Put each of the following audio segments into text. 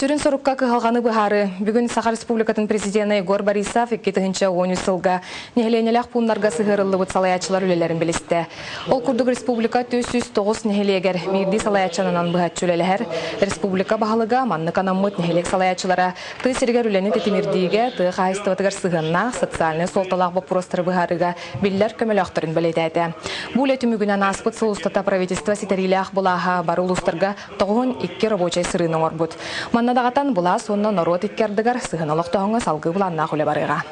Сүрүн сорукка кыһалҕаны быһаарыы. Бүгүн Саха Республикатын Президена Егор Борисов 2013 сылга нэһилиэнньэлээх пууннарга сыһыарыллыбыт салайааччылар үлэлэрин билистэ. Ол курдук республика 409 нэһилиэгэр биирдии салайааччынан быһаччы үлэлэһэр. Республика баһылыга маннык анаммыт нэһилиэк салайааччылара тыа сиригэр үлэни тэтимирдиигэ, тыа хаһаайыстыбатыгар сыһыаннаах социальнай суолталаах боппуруостары быһаарыыга биллэр көмөлөөхтөрүн бэлиэтээтэ. Бу үлэ түмүгүнэн ааспыт сыл устата правительство ситэриилээх былааһа бары улуустарга 92 рабочай сырыыны оҥорбут. Манна даҕатан былаас уонна норуот икки ардыгар сыһыан олохтооһуҥҥа салгыы былааннаах үлэ барыаҕа.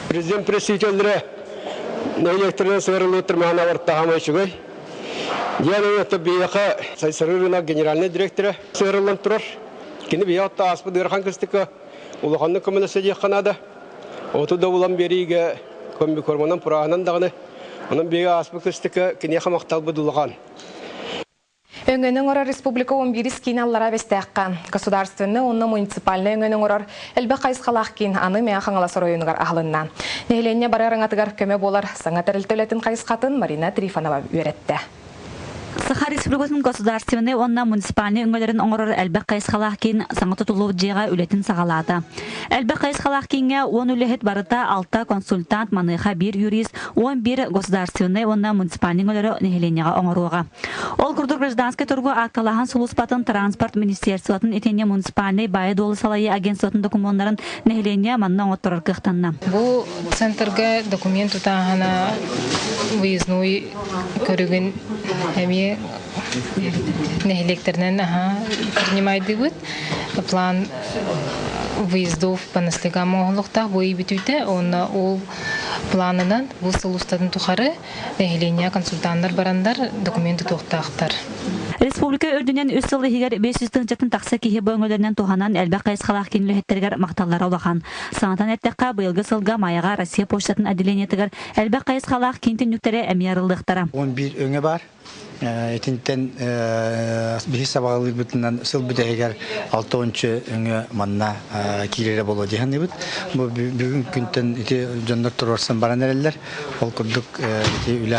Президент представителлэрэ нэһилиэктэринэн сыһыарыллыбыт маһаналар таһыма үчүгэй. Диана это биһиэхэ Сайсары рынок генеральный директора сыһыарыллан турар. Кини биһиэхэ отто ааспыт ыарахан кыстыкка улаханнык көмөлөсө диэххэ наада. Оту да булан биэриигэ комбикорманан пурааһынан даҕаны. Онон биһиги ааспыт кыстыкка киниэхэ махталбыт улахан. Өҥөнү оҥорор республика 11 киин аллара Бэстээххэ государственнай уонна муниципальнай өҥөнү оҥорор элбэх хайысхалаах киин аны Мэҥэ Хаҥалас оройуонугар аһылынна. Нэһилиэнньэ бары араҥатыгар көмө буолар саҥа тэрилтэ үлэтин хайысхатын Марина Трифонова үөрэттэ. Саха Республикатын государственнай уонна муниципальнай өҥөлөрүн оҥорор элбэх хайысхалаах киин саҥа тутуллубут дьиэҕэ үлэтин саҕалаата. Элбэх хайысхалаах кииҥҥэ 10 үлэһит барыта 6 консультант, маныаха биир юрист, 11 государственнай уонна муниципальнай өҥөлөрү нэһилиэнньэҕэ оҥоруоҕа. Ол курдук гражданскай туругу аакталааһын сулууспатын, транспорт министерствотын итиэннэ муниципальнай баайы-дуолу салайыы агентствотын докумуоннарын нэһилиэнньэ манна оҥотторор кыахтанна. Бу центрга документ тутааһына выездной көрүгүн эмиэ нэһилиэктэринэн аһа принимайдыыбыт. План выездов по наслегам оҥоһуллуохтаах бу ый бүтүүтэ уонна ол планынан бу сыл устатын тухары нэһилиэнньэ консультаннар бараннар документ тутуохтаахтар. Республика үрдүнэн үс сыл иһигэр 500 тыһыынчаттан тахса киһи бу өҥөлөрүнэн туһанан элбэх хайысхалаах киин үлэһиттэригэр махталлара улахан. Санатан эттэххэ, быйылгы сылга Майаҕа Россия почтатын отделениетыгар элбэх хайысхалаах киин түннүктэрэ эмиэ арыллыахтара. 11 өҥө баар. Итинтэн биһи сабаҕалыырбытынан сыл бүтэһигэр 6 өҥө манна киирэрэ буолуо дии саныыбыт. Бу бүгүн күнтэн ити дьоннор туруорсан баран эрэллэр. Ол курдук ити үлэ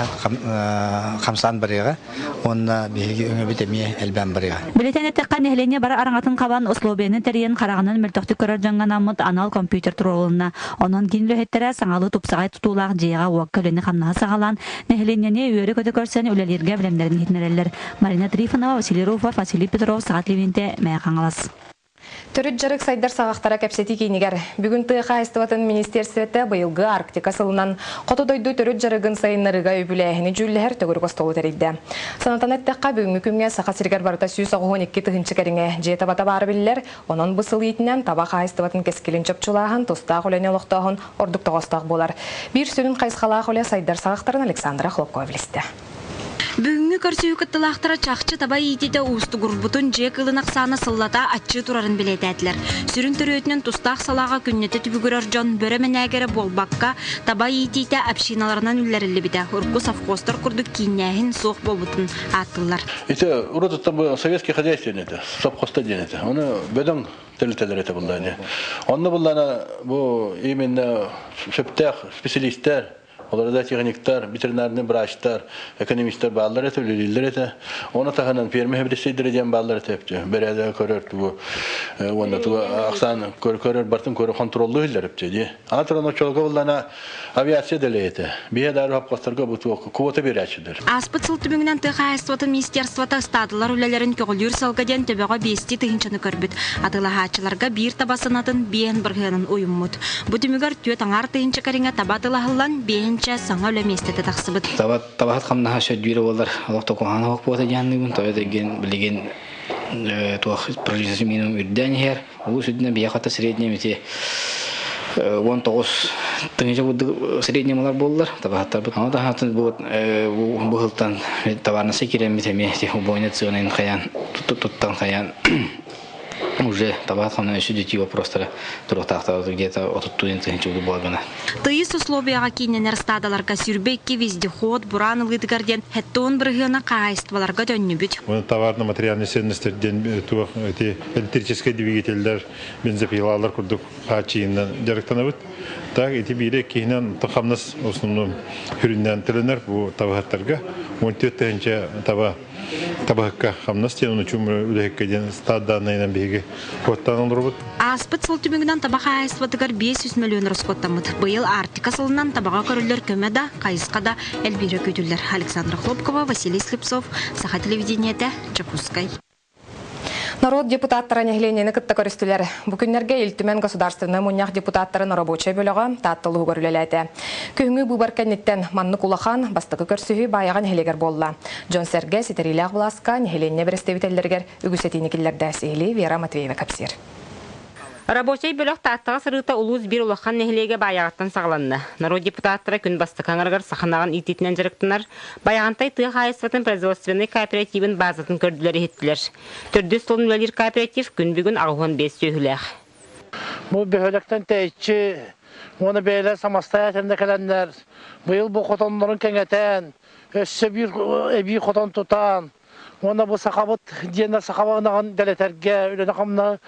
хамсаан барыаҕа уонна биһиги өҥөбүт эмиэ элбээн барыаҕа. Билэтэн эттэххэ, нэһилиэнньэ бары араҥатын хабан, условияны тэрийэн хараҕынан мөлтөхтүк көрөр дьоҥҥо анаммыт анал компьютер туруорулунна. Онон киин үлэһиттэрэ саҥалыы тупсаҕай тутуулаах дьиэҕэ-уокка үлэни-хамнаһы саҕалаан, нэһилиэнньэни үөрэ-көтө көрсөн үлэлииргэ бэлэмнэрин иһитиннэрэллэр. Марина Трифонова, Василий Руфов, Василий Петров, Саха телевидениетэ, Мэҥэ Хаҥалас. Төрүт дьарык сайдар саҕахтара кэпсэтии киинигэр. Бүгүн тыа хаһаайыстыбатын министиэрстибэтэ быйылгы Арктика сылынан хоту дойду төрүт дьарыгын сайыннарыыга үбүлээһини дьүүллэһэр төгүрүк остуолу тэрийдэ. Санатан эттэххэ, бүгүҥҥү күҥҥэ Саха сиригэр барыта 192 тыһыынча кэриҥэ дьиэ табата баара биллэр. Онон бу сыл иитинэн таба хаһаайыстыбатын кэскилин чопчулааһын, тустаах үлэни олохтооһун ордук тоҕоостоох буолар. Биир сүрүн хайысхалаах үлэ сайдар саҕахтарын Александра Хлопкова билистэ. Бүгүҥҥү көрсүһүү кыттыылаахтара чахчы таба иитиитэ уустугурбутун, дьиэ кыылын ахсаана сыллата аччыы турарын бэлиэтээтилэр. Сүрүн төрүөтүнэн тустаах салааҕа күннэтэ түбүгүрэр дьон бөрө мэнээгэрэ буолбакка, таба иитиитэ общиналарынан үллэриллибитэ, урукку совхозтар курдук кииннээһин суох буолбутун ааттыыллар. Ити урут советский хозяйство диэн этэ, совхозта диэн этэ. Ону бөдөҥ тэрилтэлэр этэ буллаана. Онно буллаана бу именно сөптөөх специалисттэр Олорда техниктар, ветеринарный врачтар, экономистар бааллар этэ, үлэлииллэр этэ. Оны таһынан ферма хэбдесейдері диэн бааллар этэ эптэ. Бэрээдэ көрөр тугу уонна тугу ахсаан көрөр бартын көрө контроллуу иһиллэр эптэ дии. Ана туран очолго буллана авиация дэлэй этэ. Биһэ дары хапкастарга бу туох квота берээччилэр. Ааспыт сыл түмүгүнэн тыа хаһаайыстыбатын министерствота ыстаадалар үлэлэрин көҕүлүүр сылга диэн төбөҕө биэстии тыһыынчаны көрбүт. Атыылаһааччыларга биир таба сыанатын биэһин бырыһыанын уйуммут. Бу түмүгэр түөрт аҥаар тыһыынча кэриҥэ таба атыылаһыллан, биэһинчэ саҥа үлэ миэстэтэ тахсыбыт. Таба табаһыт хамнаһа сөддүүрэ буолар олох токуһаан оһох буота дианныыбын тоҕо дэгин билигин туох производство минимум үрдээн иһэр улуус үрдүнэн биһиэхэ среднем ити 19 тыһыынча курдук среднем ылар буоллар табаһыттарбыт ону таһаатын бу бу сылтан товарнасы киирэммит эмиэ убойный ценын хайаан туттан хайаан уже табаат ханна өссө дьитии вопростара туруохтаахтар где-то отуттуун тыһынча буолгана. Тыйыс условияҕа кииннэнэр стадаларга 22 вездеход бураан ылыытыгар диэн 70 бырыһыана хаһаайыстыбаларга төннүбүт. Товарно-материальный ценностер диэн туох эти электрическэй двигателлэр, бензопилалар курдук хааччыйынан дьарыктанабыт. Так ити биире киһинэн хамнас основном хүрүннээн төлөнөр бу табаһыттарга 14 тыһынча таба. Табаһыкка хамнас диэн онучум үлэһиккэ диэн стат дааннайынан биһиги куоттаан олоробут. Ааспыт сыл түмүгүнэн таба хаһаайыстыбатыгар 500 мөлүйүөн ороскуоттаммыт. Быйыл Арктика сылынан табаҕа көрүллэр көмө да, хайысха да элбиирэ күүтүллэр. Александра Хлопкова, Василий Слепцов, Саха телевидениетэ, Дьокуускай. Норуот депутаттара нэһилиэнньэни кытта көрүстүлэр. Бу күннэргэ Ил Түмэн Государственнай мунньах депутаттарын рабочай бөлөҕө Таатта улууһугар үлэлээтэ. Күһүҥҥү быыбар кэнниттэн маннык улахан бастакы көрсүһүү Баайаҕа нэһилиэгэр буолла. Дьон-сэргэ ситэриилээх былааска нэһилиэнньэ бэрэстэбиитэллэригэр үгүс этиини киллэрдэ. Сиһилии Вера Матвеева кэпсиир. Рабочай бөлөх Тааттаҕа сырыыта улуус биир улахан нэһилиэгэ Баайаҕаттан саҕаланна. Норуот депутаттара күн бастакы аҥарыгар саха ынаҕын иитиитинэн дьарыктанар Байаҕантай тыа хаһаайыстыбатын производственнай кооперативын базатын көрдүлэр-иһиттилэр. Төрдүс сылын үлэлиир кооператив күн бүгүн 85 сүөһүлээх. Бу бөһүөлэктэн тэйиччи уонна бэйэлэр самостоятельно кэлэннэр быйыл бу хотоннорун кэҥэтэн, өссө биир эбии хотон тутан, Уонна бу сахабыт диэннэр сахаба ынаҕын дэлэтэргэ үлэни-хамнаһы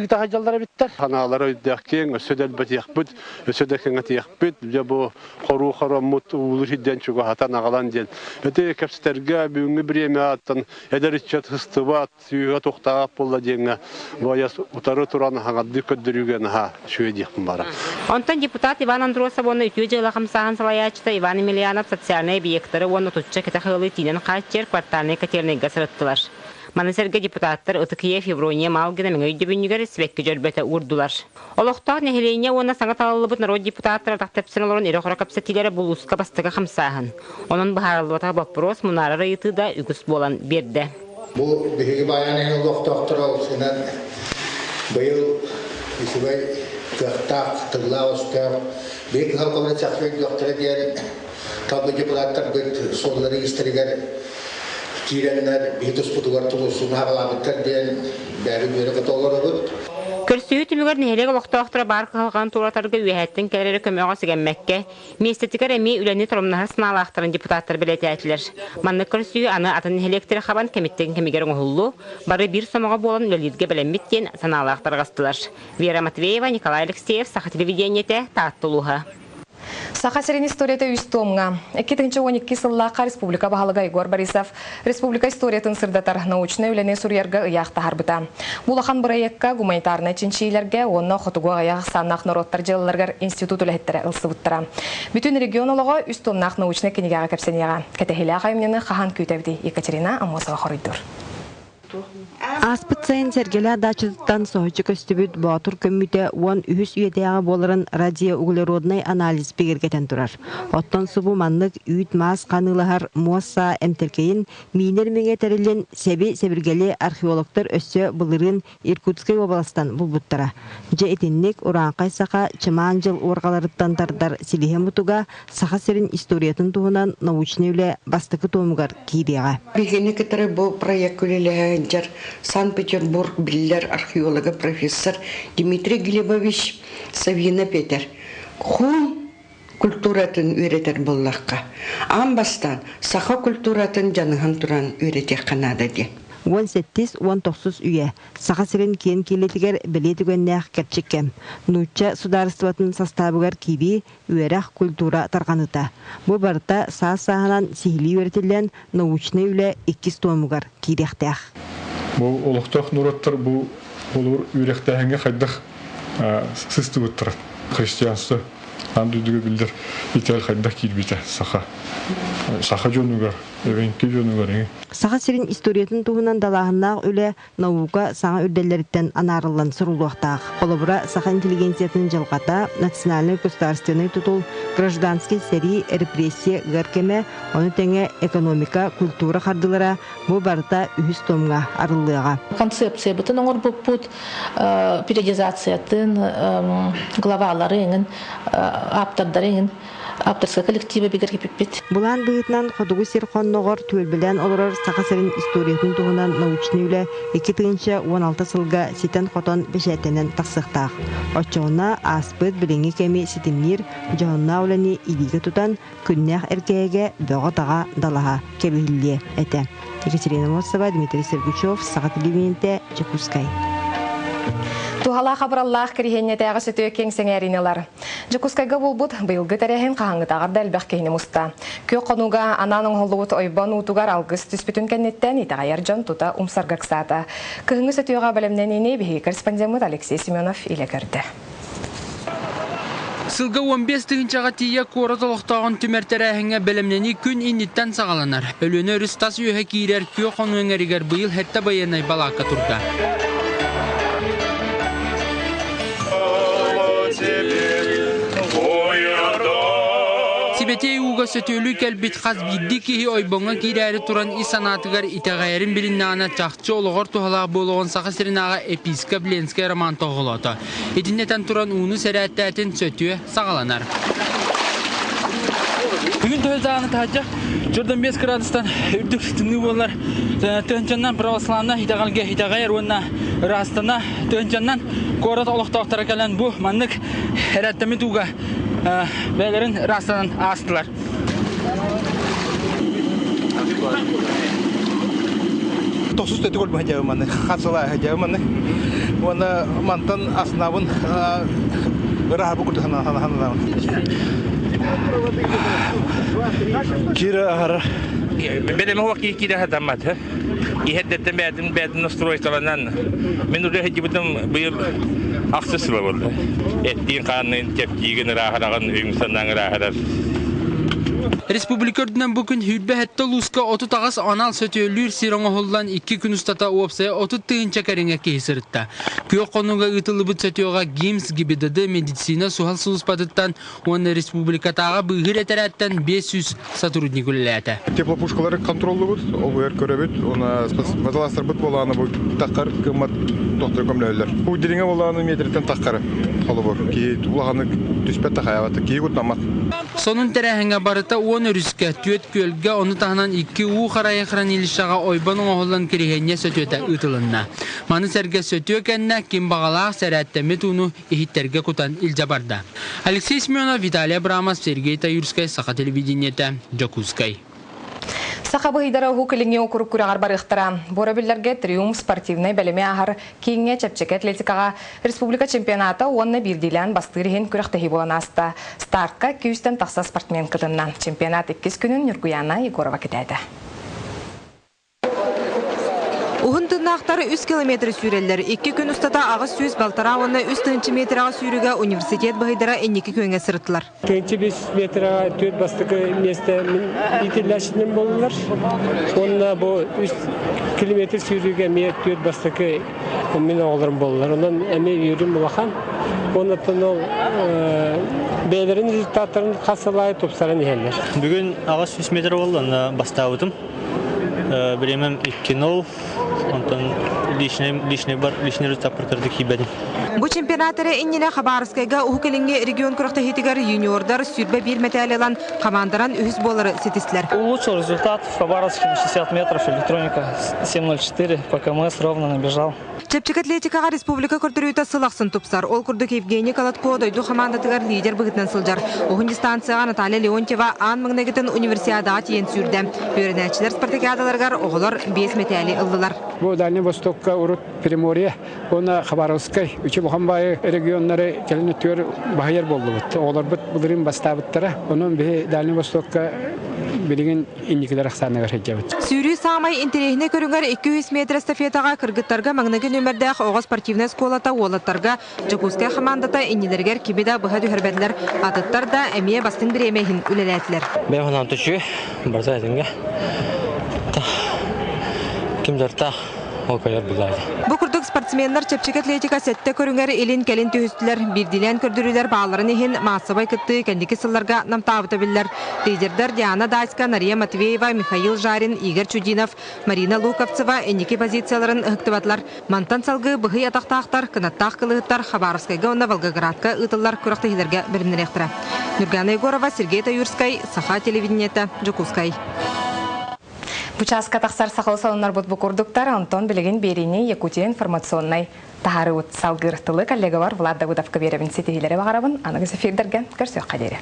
ыыта сылдьаллар эбиттэр. Санаалара өйдөөх киэҥ, өссө да элбэтиэхпит, өссө да кэҥэтиэхпит. Дьэ бу хоруу хороммут уулу сирдэн чугаһатан аҕалан диэн. Ити кэпсэтэргэ бүгүҥҥү бириэмэҕэ эдэр ыччат сыстыбат, сүүһэ тухтаах буолла диэҥҥэ буойас утары туран хаҥардыы көрдөрүүгэ наһаа үчүгэй диэхпин баара. Онтон депутат Иван Андросов уонна үтүө дьыала хамсааһын салайааччыта Иван Емельянов социальнай объектары уонна отучча кэтэх ыалы итиинэн хааччыйар квартальнай котельнайга сырыттылар. Маны сэргэ депутаттар Ытык Ийэ Феврония Малгина мэҥэ өйдөбүнньүгэр сибэкки дьөрбөтө уурдулар. Олохтоох нэһилиэнньэ уонна саҥа талыллыбыт норуот депутаттара атах тэпсэн олорон ирэ-хоро кэпсэтиилэрэ булууска бастакы хамсааһын. Онон быһаарыллыбатах боппуруос мунаарар ыйытыы да үгүс буолан биэрдэ. Бу биһиги Баайан иһин олохтоохторо ылсынан быйыл үчүгэй кыахтаах, тыллаах-өстөөх, биһиги кыһалҕалары чахчы өйдүөхтэрэ диэн талбыт депутаттарбыт суоллары истэригэр киирэннэр биһи туспутугар тулуурсууну аҕалаабыттар диэн бэйэбит үөрэ-көтө олоробут. Көрсүһүү түмүгэр нэһилиэк олохтоохторо баар кыһалҕаны туоратарга үөһэттэн кэлэр эрэ көмөҕө сигэммэккэ, Миэстэтигэр эмиэ үлэни торумнаһар санаалаахтарын депутаттар бэлиэтээтилэр. Маннык көрсүһүү аны атын нэһилиэктэри хабан кэмиттэн кэмигэр оҥоһуллуо, бары биир сомоҕо буолан үлэлииргэ бэлэммит диэн санаалаах тарҕастылар. Вера Матвеева, Николай Алексеев, Саха телевидениетэ, Таатта улууһа. Саха сирин историята үс томҥа. 2012 сыллаахха республика баһылыга Егор Борисов республика историятын сырдатар научнай үлэни суруйарга ыйаах таһаарбыта. Бу улахан бырайыакка гуманитарнай чинчийиилэргэ уонна хотугу аҕыйах ахсааннаах норуоттар дьыалаларыгар институт үлэһиттэрэ ылсыбыттара. Бүтүн регион олоҕо үс томнаах научнай кинигэҕэ кэпсэниэҕэ. Кэтэһиилээх айымньыны хаһан күүтэбитий? Екатерина Аммосова хоруйдуур. Ааспыт сайын Сэргэлээх даачатыттан соһуччу көстүбүт Боотур көммүтэ уон үһүс үйэтээҕи буоларын радиоуглероднай анализ бигэргэтэн турар. Оттон субу маннык үүт-маас ханыылаһар муос саа эмтэркэйин миинэр миҥэ тэрилин сэби-сэбиргэли археологтар өссө былырыын Иркутскай уобаластан булбуттара. Дьэ итинник урааҥхай саха чымаан дьыл уорҕаларыттан тардар силиһэ мутуга Саха сирин историятын туһунан научнай үлэ бастакы туомугар киириэҕэ. Биһигини кытары бу проект үлэлэһэ Санкт-Петербург биллэр археолога профессор Дмитрий Глебович Саввина Петер. Хуун культуратын үөрэтэр буоллахха, аан бастаан саха культуратын дьаныһан туран үөрэтиэххэ наада диэн. 18-19 үйэ Саха сирин киэн киэлитигэр бэлиэ түгэннээх кэрчик кэм. Нуучча судаарыстыбатын састаабыгар киирии үөрэх, культура тарҕаныыта. Бу барыта саас-сааһынан сиһилии үөрэтиллэн научнай үлэ иккис туомугар киириэхтээх. Бу олохтоох норуоттар бу холобур үөрэхтээһиҥҥэ хайдах сыстыбыттара христианство аан дойдуга биллэр итэҕэл хайдах киирбитэ саха саха дьонугар эбэҥки дьонугар Саха сирин историятын туһунан далааһыннаах үлэ наука саҥа үрдэллэриттэн анаарыллан суруллуохтаах. Холобура, саха интеллигенциятын дьылҕата, национальнай государственнай тутул, гражданскай сэрии, репрессия ыар кэмэ, ону тэҥэ экономика, культура хардыылара бу барыта үһүс томҥа арыллыаҕа. Концепциябытын оҥорбуппут, периодизациятын, главалары эҥин, ааптардары эҥин авторскай коллектива бигэргиппиппит. Былаан быһыытынан хотугу сир хонноҕор түөлбэлээн олорор Саха сирин историятын туһунан научнай үлэ 2016 сылга ситэн-хотон бэчээттэнэн тахсыахтаах. Оччоҕуна ааспыт билиҥҥи кэми ситимниир дьоһуннаах үлэни илиигэ тутан, күннээх эркээйигэ бөҕө-таҕа далаһа кэбиһиллиэ этэ. Екатерина Мосова, Дмитрий Сергучев, Саха телевидениетэ, Дьокуускай. Туһалаах абыраллаах кириһиэнньэтээҕи сөтүө киэҥ сэҥээриини ылар. Дьокуускайга буолбут быйылгы тэрээһин хаһааҥҥытааҕар да элбэх киһини муста. Күөх хонууга анаан оҥоһуллубут ойбон уутугар алгыс түспүтүн кэнниттэн итэҕэйэр дьон тута умсарга ыксаата. Кыһыҥҥы сөтүөҕэ бэлэмнэниини биһиги корреспондеммыт Алексей Семенов илэ көрдө. Сылга 15 тыһыынчаҕа тиийэ куорат олохтооҕун түмэр тэрээһиҥҥэ бэлэмнэнии күн инниттэн саҕаланар. Өлүөнэ өрүс тас үөһэ киирэр күөх хонуу эҥэригэр быйыл сэттэ байыаннай балаакка турда. Сибэтиэй ууга сөтүөлүү кэлбит хас биирдии киһи ойбоҥҥо киирээри туран ис санаатыгар итэҕэйэрин билиннэҕинэ чахчы олоҕор туһалаах буолуоҕун Саха сиринээҕи епископ Ленскэй Роман тоһоҕолоото. Итиннэ этэн туран ууну сэрээттээтин сөтүө саҕаланар. Бүгүн төһө даҕаны таһырдьа Jordan 5 градустан үрдүк тымныы буолар. Тыһынчаннан православнай итэҕэлгэ итэҕэйэр уонна ыраастана тыһынчаннан куорат олохтоохторо кэлэн бу маннык эрэттэммит ууга бэйэлэрин ыраастанан аастылар. Тохсус төтүгөр быһадьабы маны, хасыла хадьабы маны. Уонна мантан аснабын ыраһабы курдук санаабын. Кира ахара. Бэлэме хуак кира хатаммат. Иһэрдэттэн бээтин бээтин настройкаланан мен уже хадьыбытым быйыл ахсы сыла болды. Эттиин хааннын чэпчиигин ырааһыраҕын өйүҥ санааҥ ырааһырар. Республика үрдүнэн бу күн 27 улууска 38 анал сөтүөлүүр сир оҥоһуллан икки күн устата уопсайа 30 тыһыынча кэриҥэ киһи сырытта. Күөх хонууга ыытыллыбыт сөтүөҕэ ГИМС, ГИБДД, медицина суһал сулууспатыттан уонна республикатааҕы быыһыыр этэрээттэн 500 сотрудник үлэлээтэ. Теплопушкалары контроллубут, ол көрөбүт, уонна водолазтарбыт буолааны бу таххар кыммат тохтор көмлөһөллөр. Бу дириҥэ буолааны метртэн таххары холобур киһи улаханнык түспэт тахайабат, киһи куттаммат. Сонун тэрээһиҥҥэ барыта уон өрүскэ, түөрт күөлгэ, ону таһынан икки уу харайы хранилищеҕа ойбон оҥоһуллан кириһиэнньэ сөтүөтэ ыытылынна. Маны сэргэ сөтүө кэннэ ким баҕалаах сэрээттэммит ууну иһиттэргэ кутан илдьэ барда. Алексей Семенов, Виталий Абрамов, Сергей Таюрскай, Саха телевидениетэ, Дьокуускай. Саха быһыйдара Уһук Илиҥҥи округ күрэҕэр барыахтара. Бу өрөбүллэргэ Триумф спортивнай бэлэми ааһар кииҥҥэ чэпчэки атлетикаҕа республика чемпионата уонна биирдиилээн бастыыр иһин күрэхтэһии буолан ааста. Стартка 200-тэн тахса спортсмен кытынна. Чемпионат иккис күнүн Ньургуяна Егорова кэтээтэ. Уһун тыыннаахтар үс километры сүүрэллэр. Икки күн устата 800 балтараа уонна 3 тыһыынча метрэҕэ сүүрүүгэ университет быһыйдара инники күөҥҥэ сырыттылар. Тыһыынча метрэҕэ түөрт бастакы миэстэ мин иитиллээччинэн буоллулар. Уонна бу үс километр сүүрүүгэ эмиэ түөрт бастакы мин оҕолорум буоллулар. Онон эмиэ үөрүүм улахан. Оннуттан ол бэйэлэрин результаттарын хас сыл аайы тупсаран иһэллэр. Бүгүн 800 метр буолла, онно бастаабытым. Бириэмэм 2-0, онтон личный, личный бар, личный результат кырдык киирбэтим. Бу чемпионат эрэ иннинэ Хабаровскайга Уһук Илиҥҥи регион күрэхтэһиитигэр юниордар 21 мэтээл ылан хамаанданан үһүс буолары ситистилэр. Улучшил результат в Хабаровске на 60 метров, электроника 7.04, по КМС ровно набежал. Чэпчэки атлетикаҕа республика көрдөрүүтэ сыл ахсын тупсар. Ол курдук Евгений Колотко дойду хамаандатыгар лидер быһыытынан сылдьар. Уһун дистанцияҕа Наталья Леонтьева аан маҥнайгытын универсиадаҕа тиийэн сүүрдэ. Үөрэнээччилэр спартакиадаларыгар оҕолор биэс мэтээли ыллылар. Бу Дальний Востокка урут Приморье уонна Хабаровскай үчү улахан регионнары кэлин өттүгэр баһыйар буоллубут. Оҕолорбут былырыын бастаабыттара. Онон биһи Дальний Востокка билигин инникилэр ахсааныгар сылдьабыт. Сүүрүү саамай интэриэһинэй көрүҥэр 200 метр эстафетаҕа кыргыттарга маҥнайгы нүөмэрдээх оҕо спортивнай оскуолата уолаттарга Дьокуускай хамаандата иннилэригэр кими да быһа түһэрбэтилэр. Атыттар да эмиэ бастыҥ бириэмэ иһин үлэлээтилэр. Бэйэм санаам түчү, барыта этиҥҥэ. Ким дьартаах ол кэлэр булаады. Бу курдук спортсменнар чэпчэки атлетика сэттэ көрүҥэр илин-кэлин түһүстүлэр. Биирдиилээн көрдөрүүлэр баалларын иһин маассабай кыттыы кэнники сылларга намтаабыта биллэр. Лидердэр Диана Дайска, Нария Матвеева, Михаил Жарин, Игорь Чудинов, Марина Луковцева инники позицияларын ыһыктыбатылар. Мантан салгыы быһый атахтаахтар, кынаттаах кылыһыттар Хабаровскайга уонна Волгоградка ыытыллар күрэхтэһиилэргэ бэлэмнэниэхтэрэ. Нюргана Егорова, Сергей Таюрскай, Саха телевидениета, Дьокуускай. Бу чааска тахсар сахалы салоннарбыт бу курдуктар, онтон билигин биэриини Якутия информационнай таһаарыбыт салгыыр тылы коллегалар Влад Давыдовка биэрэбин ситиһиилэри баҕарабын, аныгы эфирдэргэ көрсүөххэ диэри.